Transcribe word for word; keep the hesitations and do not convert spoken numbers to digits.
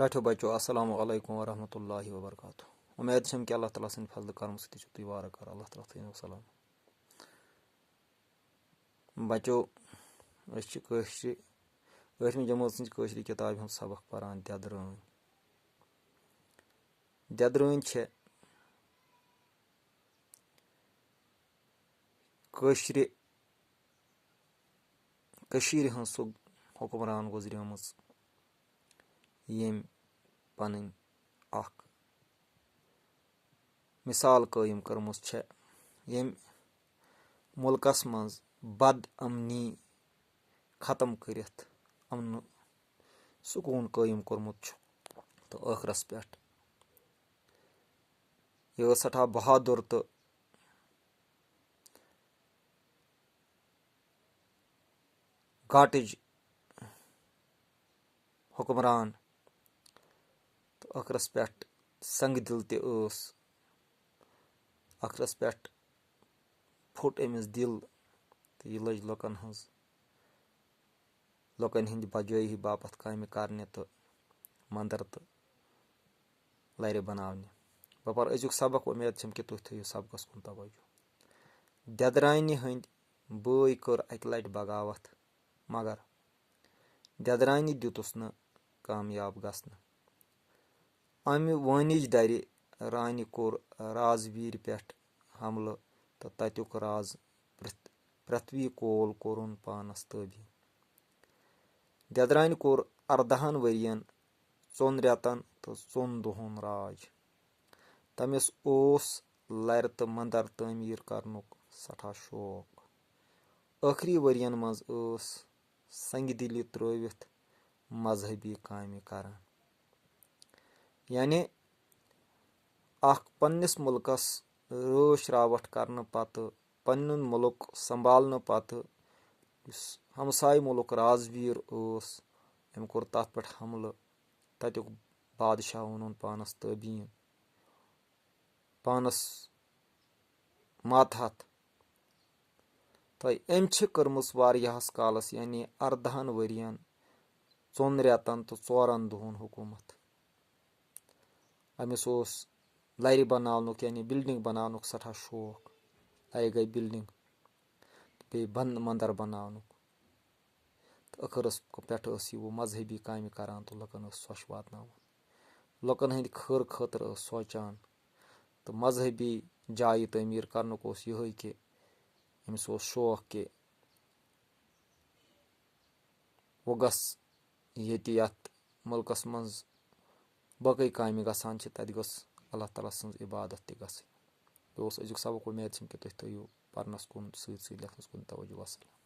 ٹاٹھیو بچو، السلام علیکم ورحمۃ اللہ وبرکاتہ۔ امید چھم کہ اللہ تعالیٰ سٕنٛدِ فضلہٕ کرم سۭتۍ چھِو تُہۍ وارٕ کارٕ۔ اللہ تعالیٰ تھٲیِو سلام۔ بچو، أسۍ چھِ کٲشرِ، ٲٹھمہِ جمٲژ ہٕنٛز کٲشرِ کِتابہِ ہُنٛد سبق پران، دٮ۪درٲنۍ۔ دٮ۪درٲنۍ چھےٚ کٲشرِ، کٔشیٖرِ ہٕنٛز سُہ حُکمران گُزریمٕژ، ییٚمۍ پنٕنۍ اکھ مثال قٲیِم کٔرمٕژ چھےٚ، ییٚمۍ مُلکس منٛز بد امنی ختم کٔرِتھ امنہٕ سکوٗن قٲیِم کوٚرمُت چھُ۔ تہٕ ٲخرس پٮ۪ٹھ یہِ ٲس سٮ۪ٹھاہ بہادُر تہٕ گاٹٕج حُکمران، تہٕ ٲخرس پٮ۪ٹھ سنٛگہٕ دِل تہِ ٲس۔ ٲخرس پٮ۪ٹھ پھُٹ أمِس دِل، تہٕ یہِ لٔج لُکن ہٕنٛز، لُکن ہٕنٛدِ بجٲیی باپتھ کامہِ کرنہِ تہٕ مندر تہٕ لرِ بناونہِ۔ بہٕ پرٕ أزیُک سبق، اُمید چھم کہِ تُہۍ تھٲیِو سبقس کُن توجہ۔ دٮ۪درانہِ ہٕنٛدۍ بٲے کٔر اکہِ لٹہِ بغاوت، مگر دٮ۪درانہِ دیُتُس نہٕ کامیاب گژھنہٕ۔ امہِ وٲنِج درِ رانہِ کوٚر رازویرِ پٮ۪ٹھ حملہٕ تہٕ تتیُک راز پرتھ-، پرتھوی کول کوٚرُن پانس تٲبی۔ دٮ۪درانہِ کوٚر اردہن ؤرین، ژۄن رٮ۪تن تہٕ ژۄن دۄہن راج۔ تٔمِس اوس لرِ تہٕ مندر تعمیٖر کرنُک سٮ۪ٹھاہ شوق۔ ٲخری ؤرین منٛز ٲس سنگہِ دِلی ترٲوِتھ مذہبی کامہِ کران۔ یعنی اکھ پننِس مُلکس رٲچھ راوٹھ کرنہٕ پتہٕ، پنُن مُلک سنبھالنہٕ پتہٕ یُس ہمسایہِ مُلک رازویٖر اوس، أمۍ کوٚر تتھ پٮ۪ٹھ حملہٕ۔ تتیُک بادشاہ اوٚنُن پانس تٲبیٖن، پانس ماتحت۔ تہٕ أمۍ چھِ کٔرمٕژ واریاہس کالس، یعنی اردہن ؤرین، ژۄن رٮ۪تن تہٕ ژورن دۄہن حکوٗمت۔ أمِس اوس لرِ بناونُک، یعنی building بناونُک سٮ۪ٹھاہ شوق۔ لرِ گٔے building، بیٚیہِ بن-، مندر بناونُک۔ تہٕ ٲخرس پٮ۪ٹھ ٲس یہِ وۄنۍ مذہبی کامہِ کران تہٕ لُکن ٲس سۄچھ واتناوان۔ لُکن ہٕنٛدِ خٲر خٲطرٕ ٲس سونٛچان۔ تہٕ مذہبی جایہِ تعمیٖر کرنُک اوس یِہوٚے کہِ أمِس اوس شوق کہِ وۄنۍ گژھ ییٚتہِ یَتھ مُلکَس منٛز باقٕے کامہِ گژھان چھِ، تَتہِ گٔژھ اللہ تعالیٰ سٕنٛز عبادت تہِ گژھٕنۍ۔ یہِ اوس أزیُک سبق۔ اُمید چھم کہِ تُہۍ تھٲیِو پَرنَس کُن سۭتۍ سۭتۍ لیکھنَس کُن توجہ۔ وسلام۔